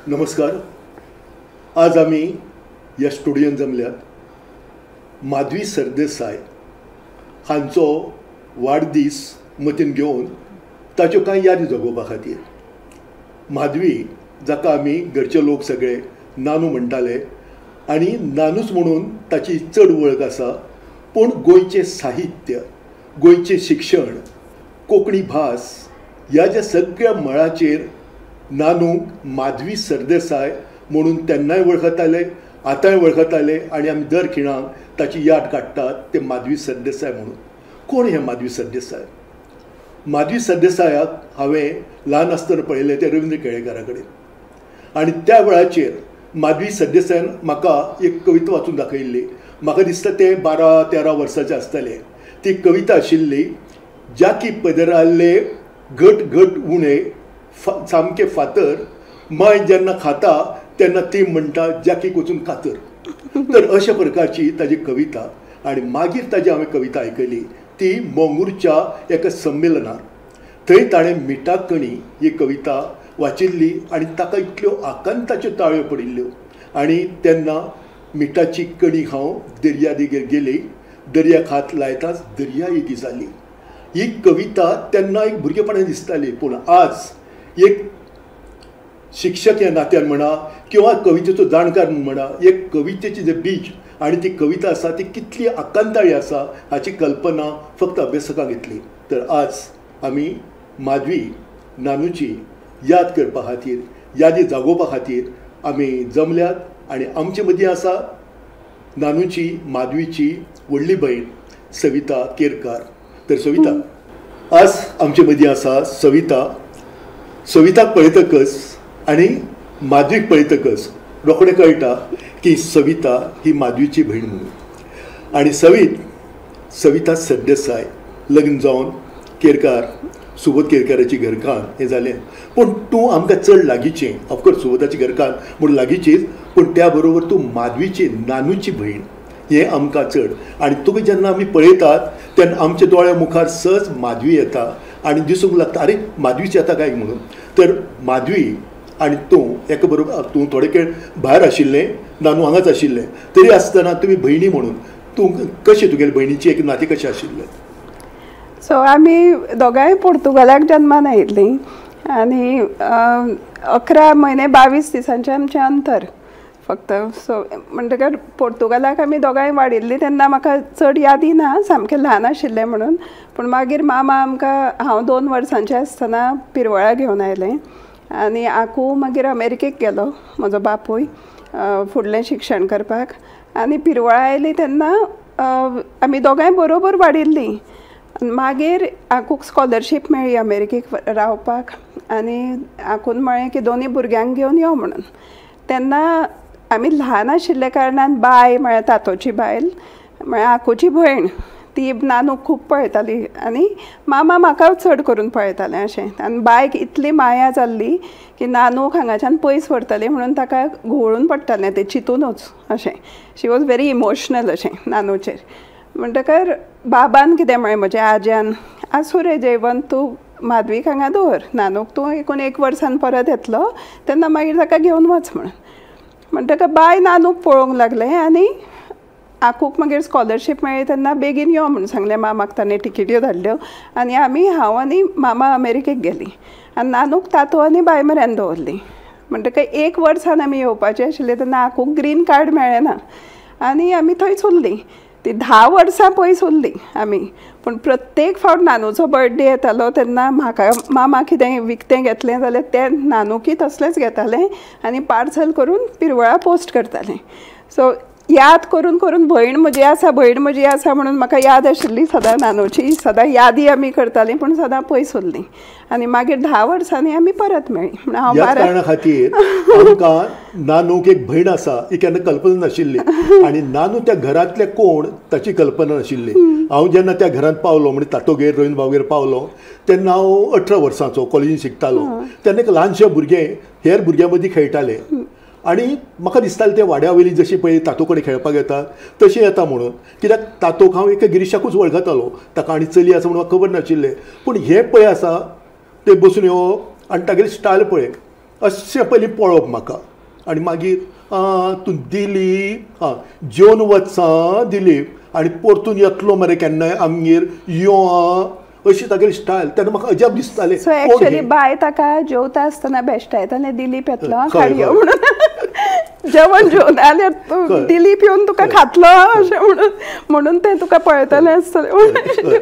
नमस्कार. आज आमी ह्या स्टुडियोन जमल्यात माधवी सरदेसाय हांचो वाडदीस मतीन घेवन ताच्यो कांय यादी जगोवपा खातीर. माधवी जाका आमी घरचे लोक सगळे नानू म्हणटाले आनी नानूच म्हणून ताची चड वळख आसा, पूण गोंयचें साहित्य, गोंयचें शिक्षण, कोंकणी भास ह्या ज्या सगळ्या मळाचेर नानूक माधवी सरदेसाय म्हणून तेन्नाय वळखताले, आतांय वळखताले आनी आमी दर खिणाक ताची याद काडटात ते माधवी सरदेसाय म्हणून. कोण हे माधवी सरदेसाय? माधवी सरदेसायाक हांवें ल्हान आसतना पळयलें तें रविंद्र केळेकारा कडेन आनी त्या वेळाचेर माधवी सरदेसायान म्हाका एक कविता वाचून दाखयल्ली. म्हाका दिसता ते 12-13 वर्सांचे आसतले. ती कविता आशिल्ली, जाकी पदराल्ले घट घट उणे सामके फातर, माय जेन्ना खाता तेन्ना ती म्हणटा जाकीक वचून कातर. तर अशा प्रकारची ताजी कविता. आनी मागीर ताजी हांवें कविता आयकली ती मंगळूरच्या एका संमेलनार. थंय ताणें मिठाकणी ही कविता वाचिल्ली आनी ताका इतल्यो आकांताच्यो ताळयो पडिल्ल्यो. आनी तेन्ना मिठाची कणी हांव दर्या देगेर गेली, दर्याक हात लायताच दर्या येदी जाली. ही कविता तेन्ना एक भुरगेपणान दिसताली, पूण आज एक शिक्षक ह्या नात्यान म्हणा किंवा कवितेचो जाणकार म्हणा, एक कवितेची जे बीज आनी ती कविता आसा ती कितली आकांताळी आसा हाची कल्पना फक्त अभ्यासकांक येतली. तर आज आमी माधवी नानूची याद करपा खातीर, यादी जागोवपा खातीर आमी जमल्यात आनी आमचे मदीं आसा नानूची, माधवीची व्हडली भयण सविता केरकार. तर सविता आज आमचे मदीं आसा. सविता, सविताक पळयतकच आनी माधवीक पळयतकच रोखडें कळटा की सविता ही माधवीची भयण म्हणून. आनी सविता सरदेसाय लग्न जावन केरकार, सुबोध केरकाराची घरकान्न हें जालें. पूण तूं आमकां चड लागींचें, ऑफकोर्स सुबोधाची घरकान्न म्हूण लागींचीच, पूण त्या बरोबर तूं माधवीची, नानूची भयण हें आमकां चड. आनी तुका जेन्ना आमी पळयतात तेन्ना आमच्या दोळ्या मुखार सहज माधवी येता आनी दिसूंक लागता, आरे माधवीच येता काय म्हणून. तर माधवी आनी तूं एका बरोबर, तूं थोडे खेळ भायर आशिल्लें, नानू हांगाच आशिल्लें, तरी आसतना तुमी भयणी म्हणून तूं कशें, तुगेले भयणीची एक नातें कशें आशिल्लें? सो आमी दोगांय पोर्तुगालाक जन्मान आयिल्लीं आनी 11 म्हयने 22 दिसांचें आमचें अंतर फक्त. सो म्हणटकर पोर्तुगालाक आमी दोगांय वाडिल्लीं तेन्ना म्हाका चड यादी ना, सामकें ल्हान आशिल्लें म्हणून. पूण मागीर मामा आमकां, हांव 2 वर्सांचें आसतना पिरवळा घेवन आयलें आनी आकू मागीर अमेरिकेक गेलो म्हजो बापूय फुडलें शिक्षण करपाक. आनी पिरवळा आयली तेन्ना आमी दोगांय बरोबर वाडिल्लीं. मागीर आकूक स्कॉलरशीप मेळ्ळी अमेरिकेक रावपाक आनी आकून म्हळें की दोनूय भुरग्यांक घेवन यो म्हणून. तेन्ना आमी ल्हान आशिल्ल्या कारणान बाय म्हळ्यार तातोची बायल म्हळ्यार आकूची भयण, ती नानूक खूब पळयताली आनी मामा म्हाका चड करून पळयतालें अशें. आनी बायक इतली माया जाल्ली की नानूक हांगाच्यान पयस व्हरतली म्हणून ताका घुंवळून पडटालें तें चिंतूनच अशें. शी वॉज व्हेरी इमोशनल अशें नानूचेर. म्हणटकर बाबान कितें म्हळें, म्हज्या आज्यान, आसूं रे जयवंत, तूं माधवीक हांगा दवर, नानूक तूं एकूण 1 वर्सान परत येतलो तेन्ना मागीर ताका घेवन वच म्हणून. म्हणटकर बाय नानूक पळोवंक लागलें आनी आकूक मागीर स्कॉलरशीप मेळ्ळी तेन्ना बेगीन यो म्हणून सांगलें मामाक. ताणें टिकेट्यो धाडल्यो आनी आमी, हांव आनी मामा अमेरिकेक गेलीं आनी नानूक तातो आनी बाय म्हऱ्यान दवरली. म्हणटकर 1 वर्सान आमी येवपाचें आशिल्लें तेन्ना आकूक ग्रीन कार्ड मेळ्ळें ना आनी आमी थंयच उरलीं. ती 10 वर्सां पयस उरलीं आमी. पूण प्रत्येक फावट नानूचो बर्थडे येतालो तेन्ना म्हाका मामा कितें विकतें घेतलें जाल्यार तें नानूकी तसलेंच घेतालें आनी पार्सल करून पिरवळा पोस्ट करतालें. सो याद करून करून भयण म्हजी आसा, भयण म्हजी आसा म्हणून म्हाका याद आशिल्ली सदां नानूची. सदां यादी आमी करतालीं पूण सदां पयस उरलीं. आनी मागीर 10 वर्सांनी आमी परत मेळ्ळीं. म्हण हांव ह्या कारणा खातीर आमकां नानूक एक भयण आसा ही केन्ना कल्पना नाशिल्ली आनी नानू त्या घरांतले कोण ताची कल्पना नाशिल्ली. हांव जेन्ना त्या घरांत पावलो, म्हणजे तातोगेर, रवीन्द्र बाबगेर पावलो तेन्ना हांव 18 वर्सांचो, कॉलेजीन शिकतालो. तेन्ना एक ल्हानशें भुरगें हेर भुरग्यां मदीं खेळटालें आनी म्हाका दिसतालें ते वाड्या वयली जशी पळय तातो कडेन खेळपाक येता तशें येता म्हणून, कित्याक तातोक हांव एका गिरीशाकूच वळखतालो, ताका आनी चली आसा म्हणून म्हाका खबर नाशिल्लें. पूण हें पळय आसा ते बसून येवप आनी तागेली स्टायल पळय, अशें पयलीं पळोवप म्हाका आनी मागीर तूं दिलीप आं जेवन वच आं दिलीप आनी परतून येतलो मरे केन्नाय आमगेर यो आं अशी तागेली स्टायल. तेन्ना म्हाका अजाप दिसतालें. सो एक्चुअली बाय ताका जेवता आसतना भेश्टायतालें दिलीप येतलो खाडयो म्हणून जेवण जेवन जाल्यार तूं दिलीप येवन तुका खातलो अशें म्हणून म्हणून तें तुका पळयतलें आसतलें.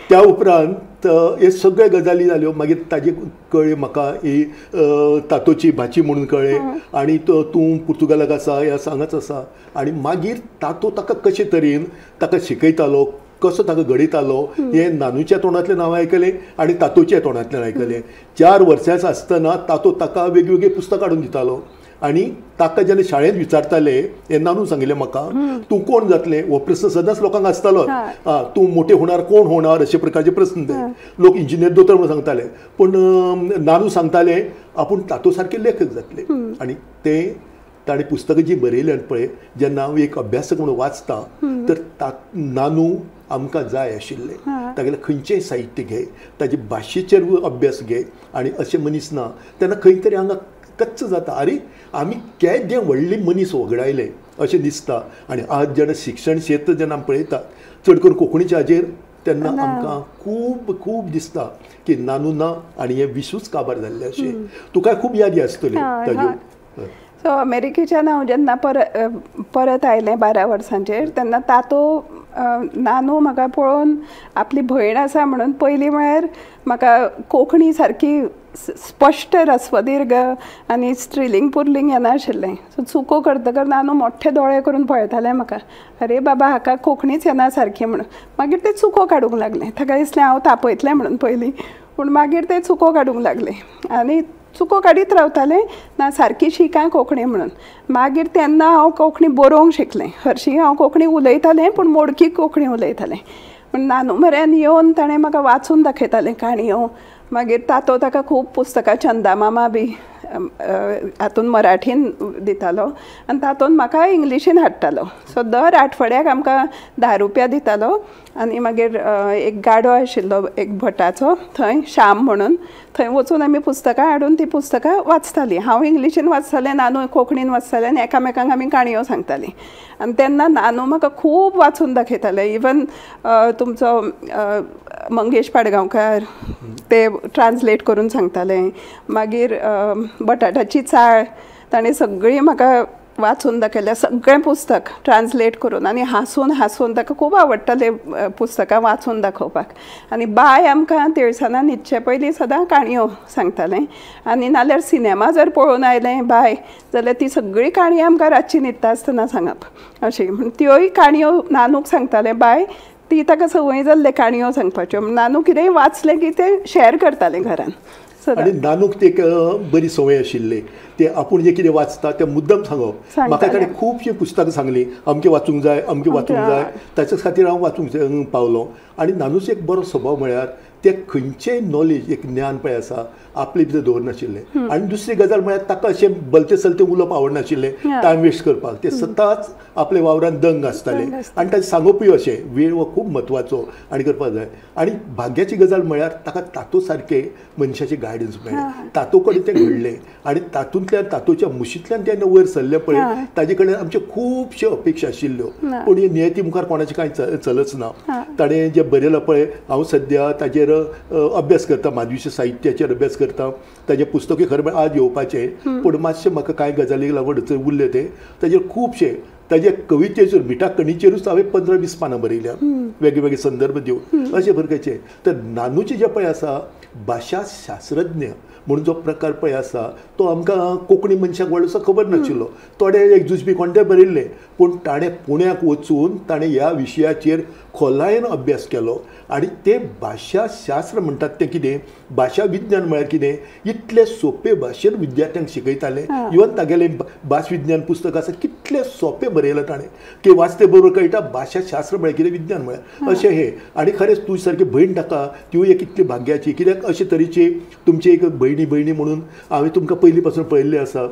त्या उपरांत हे सगळे गजाली जाल्यो. मागीर ताजे कळ्ळें म्हाका ही तातोची भाची म्हणून कळ्ळें आनी तूं पुर्तुगालाक आसा ह्या हांगाच आसा. आनी मागीर तातो ताका कशे तरेन ताका शिकयतालो कसो ताका घडयतालो हें नानूच्या तोंडांतल्यान हांवें आयकलें आनी तातोच्या तोंडांतल्यान आयकलें. 4 वर्सांच आसतना तातो ताका वेगवेगळीं पुस्तकां हाडून दितालो आनी ताका जेन्ना शाळेंत विचारताले हें नानू सांगिल्लें म्हाका तूं कोण जातलें हो प्रस्न सदांच लोकांक आसतालो. तूं मोठे होणार कोण होणार अशे प्रकारचे प्रस्न ते लोक इंजिनियर दोतोर म्हणून सांगताले पूण नानू सांगताले आपूण तातो सारके लेखक जातले. आनी ते ताणें पुस्तकां जी बरयल्यात पळय जेन्ना हांव एक अभ्यासक म्हणून वाचता तर नानू आमकां जाय आशिल्लें. तागेलें खंयचेंय साहित्य घे ताजे भाशेचेर अभ्यास घे आनी अशें मनीस ना तेन्ना खंय तरी हांगा कच्च जाता. आरे आमी केदें व्हडले मनीस वगडायले अशें दिसता. आनी आज जेन्ना शिक्षण क्षेत्र जेन्ना आमी पळयता चड करून कोंकणीच्या हाजेर तेन्ना आमकां खूब खूब दिसता की नानू ना आनी हें विश्वूच काबार जाल्लें अशें. तुका खूब यादी आसतल्यो ताज्यो. सो अमेरिकेच्यान हांव जेन्ना परत आयलें 12 वर्सांचेर तेन्ना तातो नानू म्हाका पळोवन आपली भयण आसा म्हणून पयलीं म्हळ्यार म्हाका कोंकणी सारकी स्पश्ट रस्वदीर्घ आनी स्त्रीलिंग पुर्लिंग येनाशिल्लें. सो चुको करतकर नानू मोठे दोळे करून पळयतालें म्हाका, अरे बाबा हाका कोंकणीच येना सारकी म्हणून. मागीर ते चुको काडूंक लागलें. ताका दिसलें हांव तापयतलें म्हणून पयलीं, पूण मागीर ते चुको काडूंक लागले आनी चुको काडीत रावतालें ना सारकी शिकां कोंकणी म्हणून. मागीर तेन्ना हांव कोंकणी बरोवंक शिकलें. हरशीं हांव कोंकणी उलयतालें पूण मोडकी कोंकणी उलयतालें. पूण नानू म्हऱ्यान येवन ताणें म्हाका वाचून दाखयतालें काणयो. मागीर तातो ताका खूब पुस्तकां चंदामामा बी हातून मराठीन दितालो आनी तातून म्हाका इंग्लिशीन हाडटालो. सो दर आठवड्याक आमकां 10 रुपया दितालो आनी मागीर एक गाडो आशिल्लो एक भटाचो थंय श्याम म्हणून, थंय वचून आमी पुस्तकां हाडून ती पुस्तकां वाचतालीं. हांव इंग्लिशीन वाचतालें, नानू कोंकणीन वाचतालें आनी एकामेकांक आमी काणयो सांगतालीं. आनी तेन्ना नानू म्हाका खूब वाचून दाखयतालें. इवन तुमचो मंगेश पाडगांवकार ते ट्रान्सलेट करून सांगताले. मागीर बटाटाची चाळ ताणें सगळी म्हाका वाचून दाखयलें, सगळें पुस्तक ट्रान्सलेट करून आनी हांसून हांसून ताका खूब आवडटालें पुस्तकां वाचून दाखोवपाक. आनी बाय आमकां तिळसाना न्हिदचे पयलीं सदां काणयो सांगतालें आनी नाल्यार सिनेमा जर पळोवन आयलें बाय जाल्यार ती सगळी काणी आमकां रातची न्हिदता आसतना सांगप अशी. म्हण त्योय काणयो नानूक सांगतालें बाय, ती ताका संवय जाल्ले काणयो सांगपाच्यो. नानू कितेंय वाचलें की तें शेअर करतालें घरान. आनी नानूक ते एक बरी संवय आशिल्ली, ते आपूण जें कितें वाचता तें मुद्दम सांगप. म्हाका ताणें खुबशीं पुस्तकां सांगलीं, अमकें वाचूंक जाय अमकें वाचूंक जाय, ताच्याच खातीर हांव वाचूंक पावलो. आनी नानूचो एक बरो स्वभाव म्हळ्यार ते खंयचेय नॉलेज एक ज्ञान पळय आसा आपले भितर दवरनाशिल्लें. आनी दुसरी गजाल म्हळ्यार ताका अशें बलते सलते उलोवप आवडनाशिल्लें, टायम वेस्ट करपाक. ते सदांच आपल्या वावरान दंग आसताले आनी ताचें सांगपूय अशें वेळ हो खूब म्हत्वाचो आनी करपाक जाय. आनी भाग्याची गजाल म्हळ्यार ताका तातो सारके मनशाचें गायडन्स मेळ्ळें, तातो कडेन तें घडलें आनी तातूंतल्यान तातोच्या मुशींतल्यान तेन्ना वयर सरलें पळय ताजे कडेन आमच्यो खुबश्यो अपेक्षा आशिल्ल्यो. पूण हे नियती मुखार कोणाचें कांय चलच ना. ताणें जें बरयलां पळय, हांव सद्या ताजेर अभ्यास करता, माधवीच्या साहित्याचेर अभ्यास करता. ताजें पुस्तकूय खरें म्हळ्यार आज येवपाचें, पूण मातशें म्हाका कांय गजालीक लागून उरलें तें. ताजेर खुबशें ताजे कवितेचेर मिठा कणीचेरूच हांवें 15-20 पानां बरयल्या वेगळे वेगळे संदर्भ दिवन अशें भरकाचे. तर नानूचें जें पळय आसा भाशा शास्त्रज्ञ म्हणून जो प्रकार पळय आसा तो आमकां कोंकणी मनशाक व्हडलोसो खबर नाशिल्लो. थोडे एक जुजबी कोणते बरयल्ले, पूण ताणें पुण्याक वचून ताणें ह्या विशयाचेर खोलायेन अभ्यास केलो आनी ते भाशा शास्त्र म्हणटात तें कितें, भाशा विज्ञान म्हळ्यार कितें, इतले सोपे भाशेन विद्यार्थ्यांक शिकयताले. इवन तागेलें भास विज्ञान पुस्तक आसा कितलें सोंपें बरयलां ताणें की वाचते बरोबर कळटा भाशा शास्त्र म्हळ्यार कितें, विज्ञान म्हळ्यार अशें हें. आनी खरेंच तुजी सारकी भयण ताका तिवूय एक इतली भाग्याची, कित्याक अशे तरेची तुमची एक भयणी भयणी म्हणून हांवें तुमकां पयलीं पासून पळयल्लें आसा.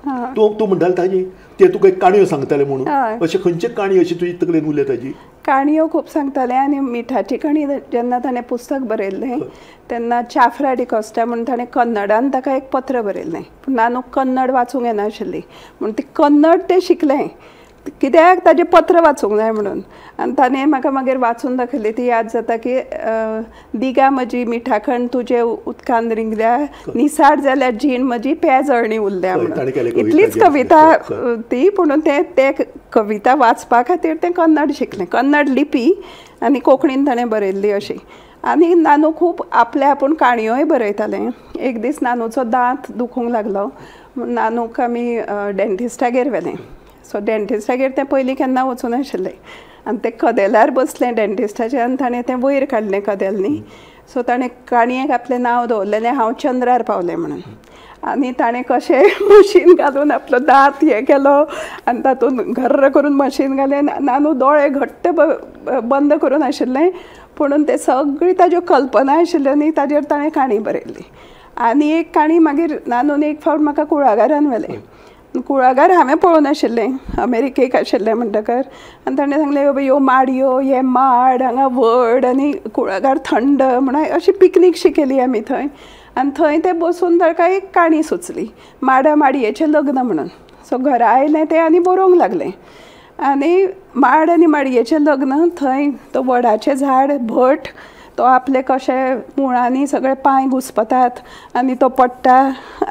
तूं तूं म्हणटाले ताजी ते तुका एक काणयो सांगताले म्हणून, अशे खंयचे काणी अशी तुजी तकलेन उरल्या ताजी? काणयो खूब सांगताले. आनी मिठाची कणी जेन्ना ताणें पुस्तक बरयल्लें तेन्ना चाफ्रा डिकॉस्टा म्हणून ताणें कन्नडान ताका एक पत्र बरयल्लें, पूण नानूक कन्नड वाचूंक येनाशिल्ली म्हूण ती कन्नड तें शिकलें कित्याक ताजें पत्र वाचूंक जाय म्हणून. आनी ताणें म्हाका मागीर वाचून दाखयली, ती याद जाता की दिगा म्हजी मिठाखण तुजे उदकान रिंगल्या, निसार जाल्यार जीण म्हजी पेजळणी उरल्या म्हणून. इतलीच कविता ती, पूण ते कविता वाचपा खातीर तें कन्नड शिकलें, कन्नड लिपी आनी कोंकणीन ताणें बरयल्ली अशी. आनी नानू खूब आपल्या आपूण काणयोय बरयतालें. एक दीस नानूचो दांत दुखूंक लागलो, नानूक आमी डेंटिस्टागेर व्हेलें. सो डेंटिस्टागेर तें पयलीं केन्ना वचूनाशिल्लें आनी तें कदेलार बसलें डेंटिस्टाचेर आनी ताणें तें वयर काडलें कदेल न्ही. सो ताणें काणयेक आपलें नांव दवरलेलें हांव चंद्रार पावलें म्हणून. आनी ताणें कशें मशीन घालून आपलो दांत हें केलो आनी तातूंत घर्र करून मशीन घालें. नानू दोळे घट्ट बंद करून आशिल्लें, पुणून ते सगळी ताज्यो कल्पना आशिल्ल्यो न्ही ताजेर ताणें काणी बरयल्ली. आनी एक काणी मागीर नानून एक फावट म्हाका कुळागरान व्हेलें. कुळागर हांवें पळोवनाशिल्लें, अमेरिकेक आशिल्लें म्हणटकर. आनी ताणें सांगलें बाबा ह्यो माडयो, हे माड हांगा व्हड आनी कुळागर थंड म्हणून अशी पिकनीक शी केली आमी थंय. आनी थंय तें बसून ताका एक काणी सुचली, माडा माडयेचें लग्न म्हणून. सो घरा आयलें तें आनी बरोवंक लागलें. आनी माड आनी माडयेचें लग्न, थंय तो वडाचें झाड भट तो आपले कशे मुळांनी सगळे पांय घुसपतात आनी तो पडटा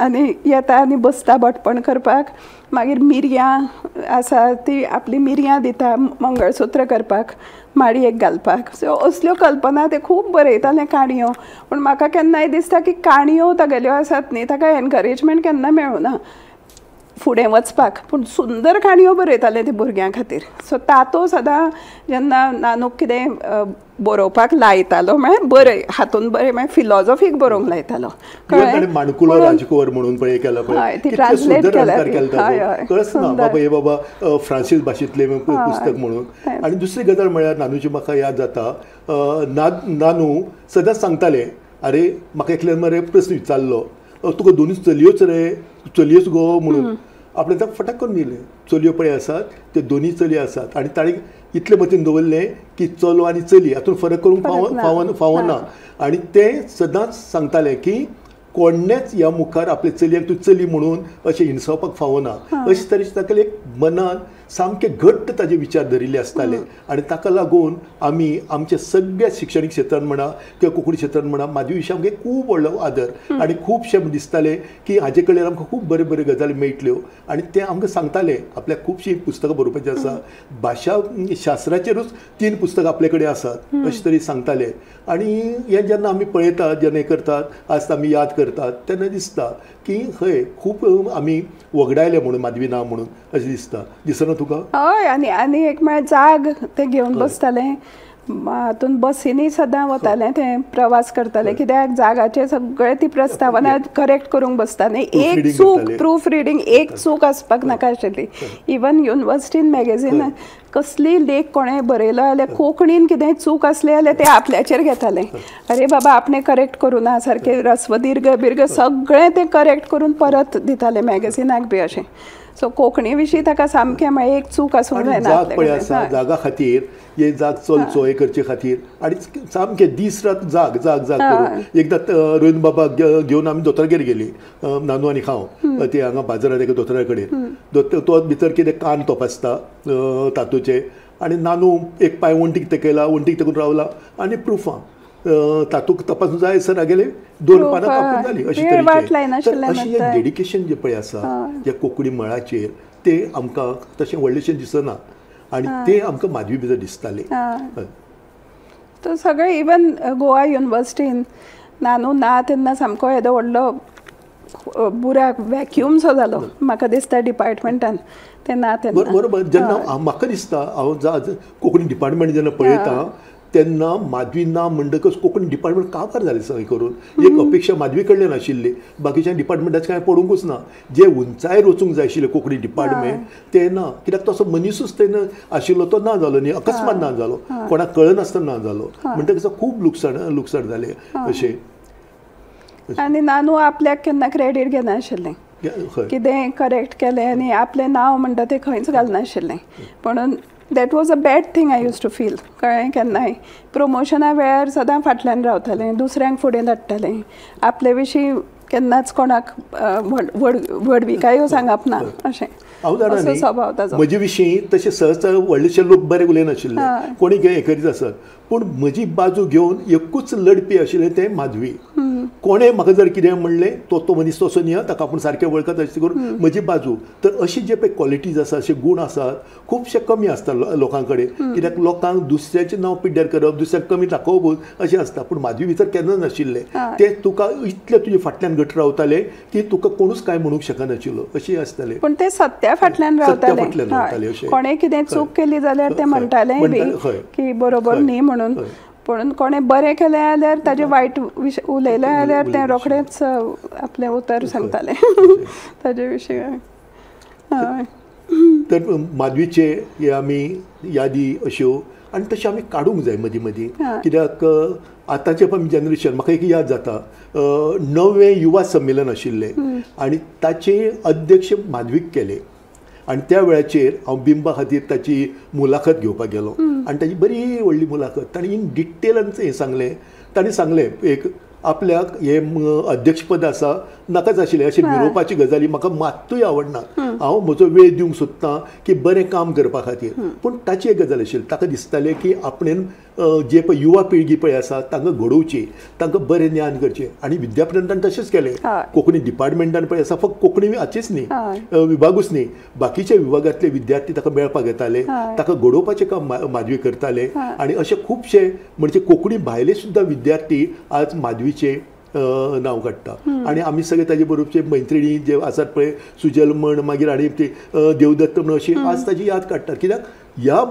आनी येता आनी बसता भटपण करपाक. मागीर मिरयां आसा ती आपली मिरयां दिता मंगळसूत्र करपाक, माडयेक घालपाक. सो असल्यो कल्पना ते खूब बरयताले काणयो. पूण म्हाका केन्नाय दिसता की काणयो तागेल्यो आसात न्ही ताका एनकरेजमेंट केन्ना मेळुना फुडें वचपाक, पूण सुंदर काणयो बरयताले ते भुरग्यां खातीर. सो तातो सदां जेन्ना नानूक कितें बरोवपाक लायतालो म्हळ्यार बरय हातून बरय म्हळ्यार फिलॉजॉफीक बरोवंक लायतालो. कळ्ळें? माणकुलो राजकुंवर म्हणून पळय केला पळय, ती ट्रान्सलेट केल्या. कळच ना बाबा हे बाबा फ्रांसीस भाशेंतलें पुस्तक म्हणून. आनी दुसरी गजाल म्हळ्यार नानूची म्हाका याद जाता, नानू सदांच सांगताले, अरे म्हाका एकल्यान मरे प्रस्न विचारलो, तुका दोनूच चलयोच रे, चलयोच गो म्हणून. आपणें ताका फटाक करून दिलें, चलयो पळय आसात त्यो दोनूय चलयो आसात. आनी ताणें इतले मतीन दवरलें की चलो आनी चली हातूंत फरक करूंक फावना. आनी ते सदांच सांगताले की कोणेच ह्या मुखार आपले चलयेक तूं चली म्हणून अशें हिणसावपाक फावना. अशे तरेचे ताका एक मनान सामके घट्ट ताजे विचार धरिल्ले आसताले. आनी ताका लागून आमी आमच्या सगळ्या शिक्षणीक क्षेत्रान म्हणा किंवा कोंकणी क्षेत्रान म्हणा माधवी विशीं आमकां खूब व्हडलो आदर आनी खुबशें दिसतालें की हाजे कडल्यान आमकां खूब बऱ्यो बऱ्यो गजाली मेळटल्यो. आनी ते आमकां सांगताले आपल्याक खुबशीं पुस्तकां बरोवपाचीं आसा, भाशा शास्त्राचेरूच 3 पुस्तकां आपले कडेन आसात अशें तरी सांगताले. आनी हें जेन्ना आमी पळयतात, जेन्ना हें करतात, आज आमी याद करतात तेन्ना दिसता की हय खूब आमी वगडायले म्हणून माधवी ना म्हणून अशें दिसता. दिसना तुका? हय. आनी आनी एक म्हळ्यार जाग ते घेवन बसताले, हातून बसींनी सदां वतालें, ते प्रवास करताले कित्याक जागाचे सगळे ती प्रस्तावना करेक्ट करूंक बसता न्ही. एक चूक प्रूफ रिडींग एक चूक आसपाक नाका आशिल्ली. इवन युनिवर्सिटीन मॅगझीन कसली लेख कोणें बरयलो जाल्यार कोंकणीन कितेंय चूक आसली जाल्यार ते आपल्याचेर घेताले, अरे बाबा आपणें करेक्ट करूं ना, सारकें रस्वदीर्घ बिर्घ सगळें तें करेक्ट करून परत दिताले मॅगझिनाक बी अशें. सो कोंकणी विशीं ताका सामकें म्हळ्यार एक चूक आसूंक जायना. जाग पळय आसा, जागा खातीर हे जाग चलचो हे करचे खातीर आनी सामकें दीस रात जाग जाग जाग करून. एकदां रोहिंद्र बाबाक घेवन आमी दोतोरागेर गेली, नानू आनी हांव, ते हांगा बाजारांत एका दोतोरा कडेन. तो भितर कितें कान तपासता तातूचे, आनी नानू एक पांय वण्टीक तेकयला, वण्टीक तेकून रावला आनी प्रुफां तातूक तपासून जाय सर हागेले 2 पानां कापून जाली. अशें तरेचें तर अशें हें डेडिकेशन जें पळय आसा ज्या कोंकणी मळाचेर तें आमकां तशें व्हडलेशें दिसना आनी तें आमकां माधवी भितर दिसतालें. तो सगळें इवन गोवा युनिवर्सिटीन नानू ना तेन्ना सामको येदो व्हडलो बुराक वॅक्यूमसो जालो म्हाका दिसता डिपार्टमेंटान ते ना तेन्ना. बरोबर. जेन्ना म्हाका दिसता हांव कोंकणी डिपार्टमेंट जेन्ना पळयता तेन्ना माधवी ना म्हणटकच कोंकणी डिपार्टमेंट काबार जालें सगळें करून. एक अपेक्षा माधवी कडल्यान आशिल्ली, बाकीच्या डिपार्टमेंटाचें कांय पडोवंकूच ना. जे उंचायेर वचूंक जाय आशिल्लें कोंकणी डिपार्टमेंट तें ना, कित्याक तसो मनिसूच तेन्ना आशिल्लो तो ना जालो न्ही, अकस्मात ना जालो, कोणाक कळनासतना ना जालो, म्हणटकच खूब लुकसाण जालें अशें. आनी नानू आपल्याक केन्ना क्रेडीट घेनाशिल्लें. कितें करेक्ट केलें आनी आपलें नांव म्हणटा तें खंयच घालनाशिल्लें. म्हणून that was a bad thing I used to feel. कळ्ळें, केन्नाय प्रमोशना वेळार सदां फाटल्यान रावतालें, दुसऱ्यांक फुडें धाडटालें, आपले विशीं केन्नाच कोणाक व्हडविकायो सांगप ना अशें. हांव जाणा म्हजे विशीं तशें सहज व्हडलेशे लोक बरे उलयनाशिल्ले, कोणी हें करीत आसत, पूण म्हजी बाजू घेवन एकूच लढपी आशिल्लें तें माधवी. कोणें म्हाका जर कितें म्हणलें तो तो मनीस तसो न्ही, ताका आपूण सारकें वळखत अशें करून म्हजी बाजू. तर अशी जे पळय क्वॉलिटीज आसा, अशे गूण आसात खुबशे कमी आसता लोकां कडेन, कित्याक लोकांक दुसऱ्याचें नांव पिड्ड्यार करप, दुसऱ्याक कमी दाखोवप अशें आसता. पूण माधवी भितर केन्ना नाशिल्लें तें, तुका इतलें तुजे फाटल्यान घट रावतालें की तुका कोणूच कांय म्हणूंक शकनाशिल्लो अशें आसतालें. पूण ते सत्या फाटल्यान रावताले, कोणें कितें चूक केली जाल्यार ते म्हणटाले बी की बरोबर न्ही म्हणून, पूण कोणें बरें केलें जाल्यार ताजें वायट उलयलें जाल्यार तें रोखडेंच आपलें उतर सांगतालें ताजे विशीं. तर माधवीचे हे आमी यादी अश्यो आनी तशें आमी काडूंक जाय मदीं मदीं, कित्याक आतांचें पण जनरेशन म्हाका एक याद जाता, 9वें युवा संमेलन आशिल्लें आनी ताचे अध्यक्ष माधवीक केले आनी त्या वेळाचेर हांव बिंबा खातीर ताची मुलाखत घेवपाक गेलो आनी ताची बरी व्हडली मुलाखत ताणें इन डिटेलान हें सांगलें. ताणें सांगलें एक आपल्याक हें अध्यक्षपद आसा नाकाच आशिल्लें, अशें मिरोवपाची गजाली म्हाका मात्तूय आवडना, हांव म्हजो वेळ दिवंक सोदतां की बरें काम करपा खातीर. पूण ताची एक गजाल आशिल्ली, ताका दिसतालें की आपणेन जे पळय युवा पिळगी पळय आसा तांकां घडोवची, तांकां बरें ज्ञान करचें. आनी विद्यापिठान ताणें तशेंच केलें, कोंकणी डिपार्टमेंटान पळय आसा फक्त कोंकणी हाचीच न्ही विभागूच न्ही, बाकीच्या विभागांतले विद्यार्थी ताका मेळपाक येताले, ताका घडोवपाचें काम माधवी करताले. आनी अशे खुबशे म्हणजे कोंकणी भायले सुद्दां विद्यार्थी आज माधवीचे नांव काडटा. आनी आमी सगळे ताजे बरोबरचे मैत्रिणी जे आसात पळय, सुजल म्हण, मागीर आनी ते देवदत्त म्हण, अशी आज ताजी याद काडटात, कित्याक ह्या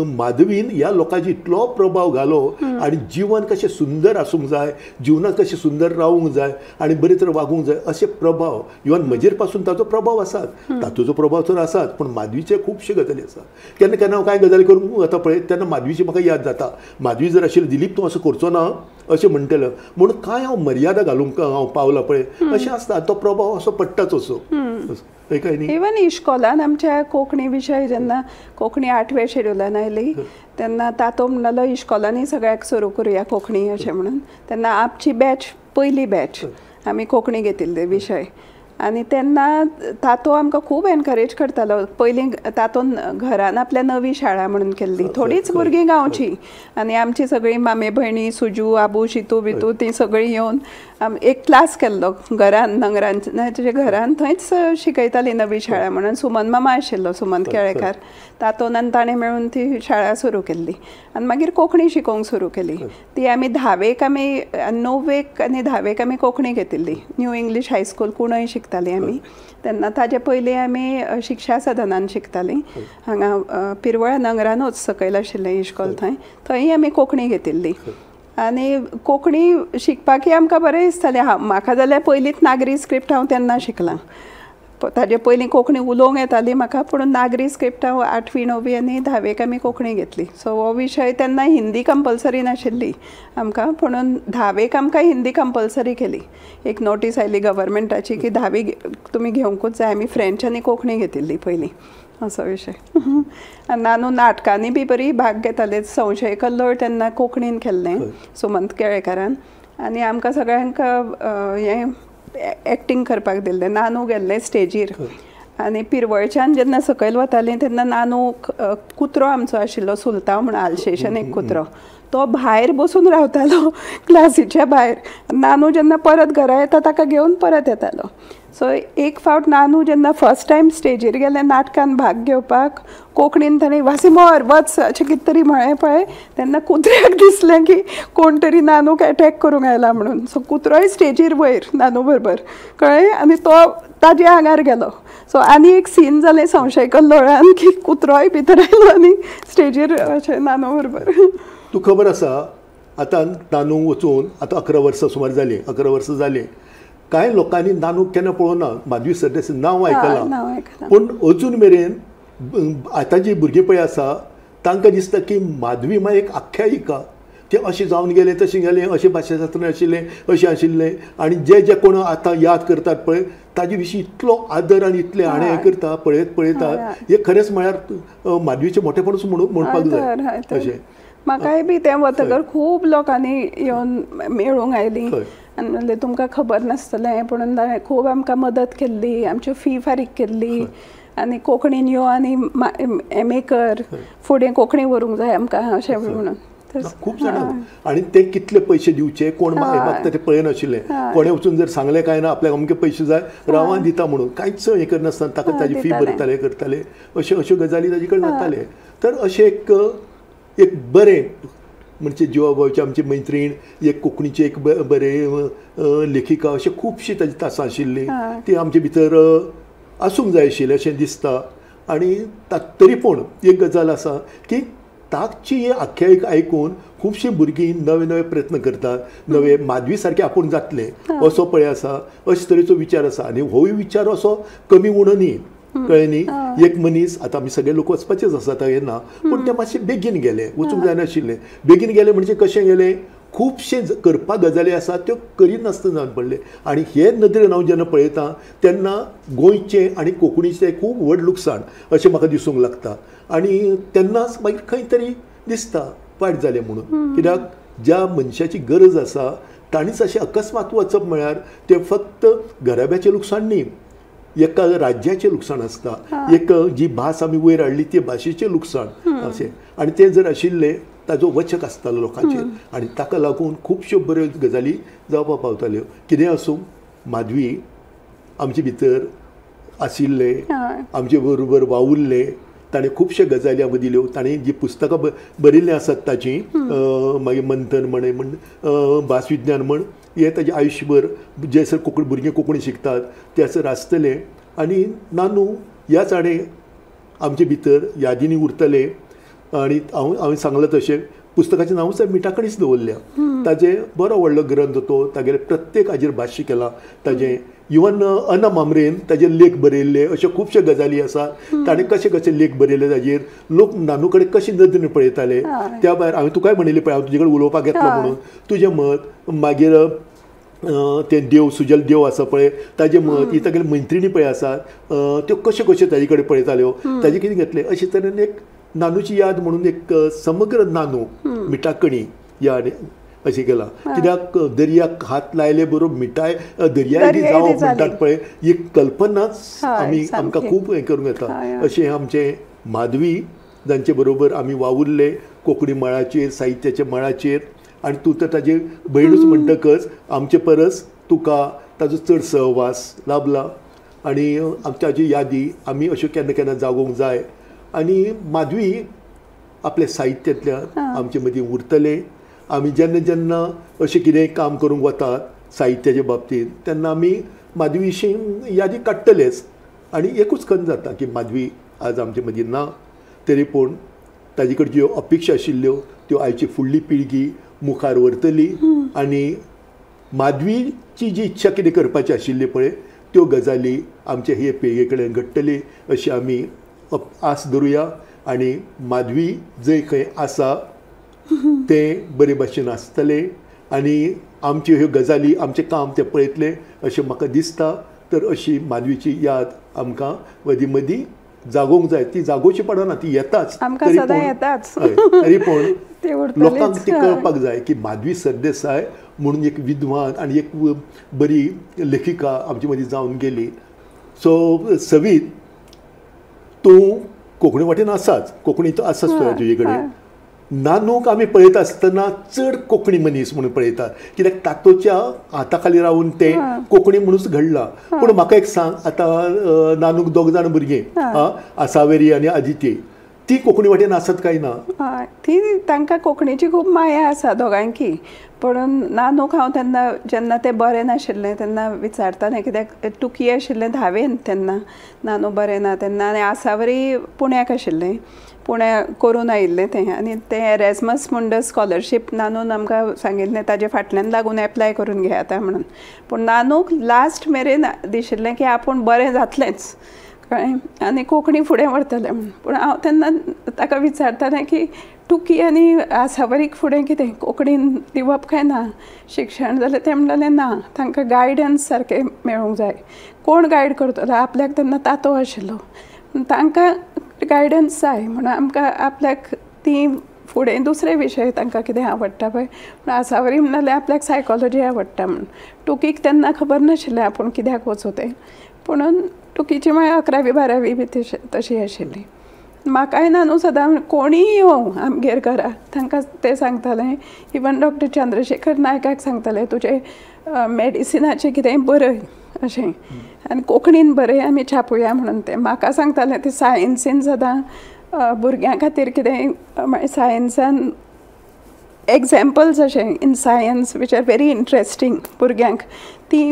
माधवीन ह्या लोकांची इतलो प्रभाव घालो आनी जीवन कशें सुंदर आसूंक जाय, जिवनात कशें सुंदर रावूंक जाय आनी बरे तरेन वागूंक जाय अशे प्रभाव इवन म्हजेर पासून ताचो प्रभाव आसात, तातूचो प्रभाव तर आसात, पूण माधवीचे खुबशे गजाली आसात. केन्ना केन्ना हांव कांय गजाली करूंक वता पळय तेन्ना माधवीची म्हाका याद जाता, माधवी जर आशिल्ली दिलीप तूं असो करचो ना अशें म्हणटलें म्हणून कांय हांव मर्यादा घालूंक हांव पावला पळय अशें आसता, तो प्रभाव असो पडटाच असो. इवन इश्कोलान आमच्या कोंकणी विशय जेन्ना कोंकणी 8व्या शेड्युलान आयली तेन्ना तातो म्हणटालो इश्कोलांनी सगळ्याक सुरू करुया कोंकणी अशें म्हणून, तेन्ना आमची बॅच पयली बॅच आमी कोंकणी घेतिल्ले विशय आनी तेन्ना तातो आमकां खूब एनकरेज करतालो. पयलीं तातोन घरान आपल्या नवी शाळा म्हणून केल्ली, थोडीच भुरगीं गांवची आनी आमची सगळीं मामे भयणी सुजू आबू शितू बितू तीं सगळीं येवन एक क्लास केल्लो घरान, नंगरांच्या घरान, थंयच शिकयताली नवी शाळा म्हणून. सुमन मामा आशिल्लो, सुमन केळेकार, तातोन आनी ताणें मेळून ती शाळा सुरू केल्ली आनी मागीर कोंकणी शिकोवंक सुरू केली. ती आमी 10वेक आमी 9वेक आनी 10वेक आमी कोंकणी घेतिल्ली, न्यू इंग्लीश हायस्कूल कुणय शिकतालीं आमी तेन्ना. ताजे पयलीं आमी शिक्षा सदनान शिकतालीं हांगा पिरवळा नंगरानूच सकयल आशिल्लें इश्कोल, थंय थंय आमी कोंकणी घेतिल्ली आनी कोंकणी शिकपाकय आमकां बरें दिसतालें. म्हाका जाल्यार पयलींच नागरी स्क्रिप्ट हांव तेन्ना शिकलां, ताजे पयलीं कोंकणी उलोवंक येताली म्हाका, पूण नागरी स्क्रिप्ट हांव 8वी 9वी आनी 10वेक आमी कोंकणी घेतली. सो हो विशय तेन्ना हिंदी कंपल्सरी नाशिल्ली आमकां, पुणून 10वेक आमकां हिंदी कंपल्सरी केली. एक नोटीस आयली गव्हर्मेंटाची की 10वी तुमी घेवंकूच जाय. आमी फ्रेंच आनी कोंकणी घेतिल्ली पयलीं, असो विशय. आनी नानू नाटकांनी बी बरी भाग घेताले, संशय कल्लोळ तेन्ना कोंकणीन केल्लें सुमंत केळेकारान आनी आमकां सगळ्यांक हें एक्टींग करपाक दिल्लें. नानू गेल्लें स्टेजीर आनी पिरवळच्यान जेन्ना सकयल वतालीं तेन्ना नानू कुत्रो आमचो आशिल्लो सुलतांव म्हणून, आलशेशन एक कुत्रो, तो भायर बसून रावतालो क्लासीच्या भायर. नानू जेन्ना परत घरा येता ताका घेवन परत येतालो. सो एक फावट नानू जेन्ना फर्स्ट टायम स्टेजीर गेलें नाटकान भाग घेवपाक, कोंकणीन ताणें वासिमोर वच अशें कितें तरी म्हळें पळय, तेन्ना कुत्र्याक दिसलें की कोण तरी नानूक एटॅक करूंक आयला म्हणून. सो कुत्रोय स्टेजीर वयर नानू बरोबर, कळ्ळें, आनी तो ताज्या आंगार गेलो. सो आनी एक सीन जालें संशय कल्लोळान की कुत्रोय भितर आयलो आनी स्टेजीर अशें नानू बरोबर. तूं खबर आसा आतां नानू वचून आतां 11 वर्सां सुमार जालीं, 11 वर्सां जालीं. कांय लोकांनी नानूक केन्ना पळोवना, माधवी सरदेसाय नांव आयकलां, पूण अजून मेरेन आतां जी भुरगीं पळय आसा तांकां दिसता की माधवी मागीर एक आख्यायिका, ते अशें जावन गेले तशें गेलें अशें भाशाशास्त्र आशिल्लें अशें आशिल्लें आनी जे जे कोण आतां याद करतात पळय ताजे विशीं इतलो आदर आनी इतलें हाणें हें करता पळयत पळयतात हें खरेंच म्हळ्यार माधवीचें मोठेपणूच म्हणपाक जाय अशें. म्हाकाय बी तें वतकर खूब लोकांनी येवन मेळूंक आयलीं आनी म्हणलें तुमकां खबर नासतलें पूण खूब आमकां मदत केल्ली, आमच्यो फी फारीक केल्ली आनी कोंकणीन यो आनी एम ए कर, फुडें कोंकणी व्हरूंक जाय आमकां अशें म्हणून खूब जाणां. आनी ते कितले पयशे दिवचे कोण मागता ते पळयनाशिल्ले, कोणें वचून जर सांगलें काय ना आपल्याक अमके पयशे जाय रावान दिता म्हणून कांयच हें करनासतना ताका ताजी फी भरताले करताले अश्यो अश्यो गजाली ताजे कडेन जाताले. तर अशें एक एक बरें म्हणजे जिवाभावाची आमची मैत्रीण एक कोंकणीची एक बरें लेखिका अशें खुबशीं ताजी तासां आशिल्लीं ती आमचे भितर आसूंक जाय आशिल्लें अशें दिसता. आनी तरी पूण एक गजाल आसा की ताची ही आख्यायिका आयकून खुबशीं भुरगीं नवे नवे प्रयत्न करतात, नवे माधवी सारकें आपूण जातलें असो पळय आसा अशे तरेचो विचार आसा. आनी होय विचार असो कमी उणो न्ही, कळ्ळें न्ही. एक मनीस आतां आमी सगळे लोक वचपाचेच आसा आतां हें ना, पूण ते मातशे बेगीन गेले, वचूंक जायनाशिल्लें. बेगीन गेले म्हणजे कशें गेले, खुबशे करपाक गजाली आसात त्यो करिनासतना जावन पडले. आनी हे नदरेन हांव जेन्ना पळयता तेन्ना गोंयचें आनी कोंकणीचें खूब व्हड लुकसाण अशें म्हाका दिसूंक लागता. आनी तेन्नाच मागीर खंय तरी दिसता वायट जालें म्हणून, कित्याक ज्या मनशाची गरज आसा ताणीच अशें अकस्मात वचप म्हळ्यार तें फक्त घराब्याचें लुकसाण न्ही, एका राज्याचें लुकसाण आसता, एक जी भास आमी वयर हाडली ते भाशेचें लुकसाण अशें. आनी तें जर आशिल्लें ताजो वचक आसतालो लोकांचेर आनी ताका लागून खुबश्यो बऱ्यो गजाली जावपाक पावताल्यो. कितें आसूं, माधवी आमचे भितर आशिल्लें, आमचे बरोबर वावुरलें, ताणें खुबश्यो गजाली आमकां दिल्यो. ताणें जीं पुस्तकां बरयल्लीं आसात ताचीं, मागीर मंथन म्हण म्हण भासविज्ञान म्हण, हें ताजें आयुश्यभर जे सर कोंकणी भुरगीं कोंकणी शिकतात ते सर आसतलें. आनी नानू ह्याच हाणें आमचे भितर यादींनी उरतलें. आनी हांव हांवें सांगलां तशें पुस्तकाचें नांवूच मिठाकणीच दवरल्या. ताजें बरो व्हडलो ग्रंथ तो, तागेले प्रत्येक हाजेर भाश्य केलां ताजें, इवन अना मामरेन ताजेर लेख बरयल्ले, अश्यो खुबश्यो गजाली आसात. ताणें कशे कशे लेख बरयले ताजेर, लोक नानू कडेन कशी नदरेन पळयताले. त्या भायर हांवें तुकाय म्हणिल्लें पळय हांव तुजे कडेन उलोवपाक येतलो म्हणून, तुजें मत, मागीर तें देव सुजल देव आसा पळय ताजें मत, ही तागेली मैत्रिणी पळय आसात त्यो कश्यो कश्यो ताजे कडेन पळयताल्यो, ताजें कितें घेतलें. अशे तरेन एक नानूची याद म्हणून एक समग्र नानू मिठाकणी ह्या अशें केलां. कित्याक दर्याक हात लायले बरोबर मिठाय दर्या जावप म्हणटात पळय, ही कल्पनाच आमी आमकां खूब हें करूंक येता. अशें आमचें माधवी जांचे बरोबर आमी वावुरले कोंकणी मळाचेर, साहित्याच्या मळाचेर. आनी तूं तर ताजे भयणूच म्हणटकच आमचे परस तुका ताजो चड सहवास लाभला आनी ताजी यादी आमी अश्यो केन्ना केन्ना जागोवंक जाय. आनी माधवी आपल्या साहित्यांतल्यान आमचे मदीं उरतलें. आमी जेन्ना जेन्ना अशें कितेंय काम करूंक वतात साहित्याच्या बाबतींत तेन्ना आमी माधवी विशीं यादी काडटलेच. आनी एकूच खंत जाता की माधवी आज आमचे मदीं ना, तरी पूण ताजे कडेन ज्यो अपेक्षा आशिल्ल्यो त्यो आयची फुडली पिळगी मुखार व्हरतली. आनी माधवीची जी इच्छा कितें करपाची आशिल्ली पळय त्यो गजाली आमचे हे पिळगे कडेन घडटली अशी आमी आस धरुया. आनी माधवी जंय खंय आसा तें बरे भाशेन आसतलें आनी आमच्यो ह्यो गजाली आमचें काम तें पळयतलें अशें म्हाका दिसता. तर अशी माधवीची याद आमकां मदीं मदीं जागोवंक जाय. ती जागोवची पडना, ती येताच, तरी पूण लोकांक ती कळपाक जाय की माधवी सरदेसाय म्हणून एक विद्वान आनी एक बरी लेखिका आमचे मदीं जावन गेली. सो सवीत, तूं कोंकणी वाटेन आसाच, कोंकणी तर आसाच तुजे कडेन. नानूक आमी पळयता आसतना चड कोंकणी मनीस म्हणून पळयतात, कित्याक तातोच्या हाता खाली रावन तें कोंकणी म्हणूच घडलां. पूण म्हाका एक सांग, आतां नानूक दोग जाण भुरगीं आसावेरी आनी आदिती, ती कोंकणी वाटेन आसत काय ना? ती तांकां कोंकणीची खूब माया आसा दोगांकी. पूण नानूक हांव तेन्ना जेन्ना तें बरें नाशिल्लें तेन्ना विचारतालें, कित्याक टुकी आशिल्लें धावेन तेन्ना नानू बरें ना तेन्ना, आनी आसावरी पुण्याक आशिल्लें, पुण्या करून आयिल्लें तें. आनी तें एरेस्मस मुंडस स्कॉलरशीप नानून आमकां सांगिल्लें ताजे फाटल्यान लागून एप्लाय करून घेयात म्हणून. पूण नानूक लास्ट मेरेन दिशिल्लें की आपूण बरें जातलेंच, कळ्ळें, आनी कोंकणी फुडें व्हरतलें म्हूण. पूण हांव तेन्ना ताका विचारतालें की टुकी आनी आसावरीक फुडें कितें कोंकणीन दिवप काय ना शिक्षण, जाल्यार तें म्हणटालें ना, तांकां गायडन्स सारकें मेळूंक जाय. कोण गायड करतलो, आपल्याक तेन्ना तातो आशिल्लो, तांकां गायडन्स जाय म्हणून आमकां आपल्याक ती फुडें दुसरे विशय तांकां कितें आवडटा पळय. पूण आसावरी म्हणटालें आपल्याक सायकोलॉजी आवडटा म्हूण. टुकीक तेन्ना खबर नाशिल्लें आपूण कित्याक वचूं तें, पुणून टुकीची मागीर 11वी 12वी बी तशी आशिल्ली. म्हाकाय नानू सदां कोणीय येवं आमगेर घरा, तांकां तें सांगतालें. इवन डॉक्टर चंद्रशेखर नायकाक सांगतालें तुजें मेडिसिनाचें कितेंय बरय अशें, आनी कोंकणीन बरय आमी छापुया म्हणून. तें म्हाका सांगतालें तें सायन्सीन सदां भुरग्यां खातीर कितेंय मागीर सायन्सान एग्जाम्पल्स अशें in science which are very interesting भुरग्यांक ती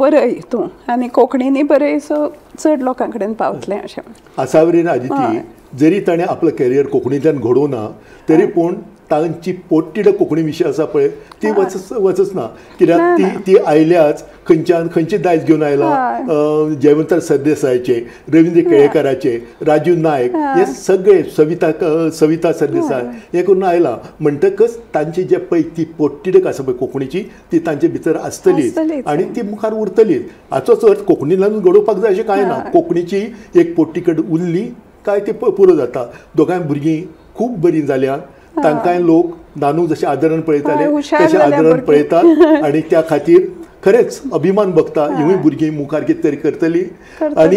बरय तूं आनी कोंकणीनी बरय, सो चड लोकां कडेन पावतलें अशें. आसावरीन आदिती जरी ताणें आपलो करियर कोंकणींतल्यान घडोवना तरी पूण तांची पोटतिडक कोंकणी विशय आसा पळय ती वचच ना, कित्याक ती ती आयल्याच खंयच्यान खंयचे दायज घेवन आयला, जयवंत सरदेसायाचे, रवींद्र केळेकाराचे, राजीव नायक, हे सगळे सविता सरदेसाय हे करून आयला. म्हणटकच तांची जे पळय ती पोटतिडक आसा पळय कोंकणीची ती तांचे भितर आसतलीच आनी ती मुखार उरतलीच. हाचोच अर्थ कोंकणींतल्यान घडोवपाक जाय अशें कांय ना, कोंकणीची एक पोटतिडक उरली काय ती पुरो जाता. दोगांय भुरगीं खूब बरीं जाल्यात, तांकांय लोक नानू जशें आदरान पळयताले तशें आदरान पळयतात आनी त्या खातीर खरेंच अभिमान भोगता हिवूय भुरगीं मुखार कितें तरी करतली आनी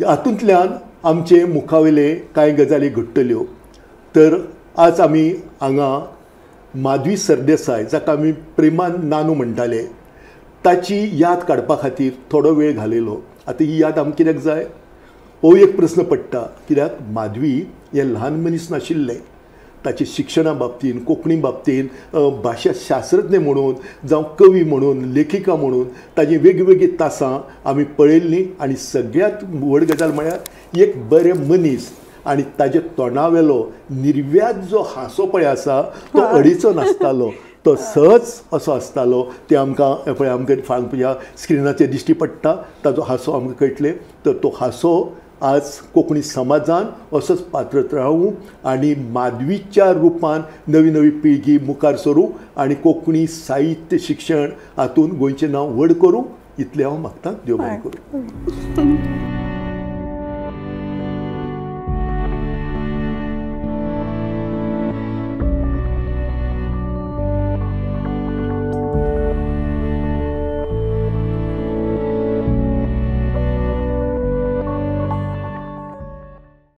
हातूंतल्यान आमचे मुखावयले कांय गजाली घडटल्यो. तर आज आमी हांगा माधवी सरदेसाय जाका आमी प्रेमान नानू म्हणटाले ताची याद काडपा खातीर थोडो वेळ घालयलो. आतां ही याद आमकां कित्याक जाय हो एक प्रस्न पडटा, कित्याक माधवी हें ल्हान मनीस नाशिल्लें. ताचे शिक्षणा बाबतीन, कोंकणी बाबतीन, भाशा शास्त्रज्ञ म्हणून जावं कवी म्हणून, लेखिका म्हणून ताजी वेगवेगळीं तासां आमी पळयल्लीं. आनी सगळ्यांत व्हड गजाल म्हळ्यार एक बरें मनीस आनी ताजे तोंडावेलो निर्व्याज जो हांसो पळय आसा तो अडीचो नासतालो, तो सहज असो आसतालो. ते आमकां पळय आमकां ह्या स्क्रिनाचेर दिश्टी पडटा ताजो हांसो आमकां कळटलें. तर तो हांसो आज कोंकणी समाजान असोच पात्रत रावूं आनी माधवीच्या रुपान नवी नवी पिळगी मुखार सरूं आनी कोंकणी साहित्य शिक्षण हातूंत गोंयचें नांव व्हड करूं, इतलें हांव मागतां. देव बरें करूं.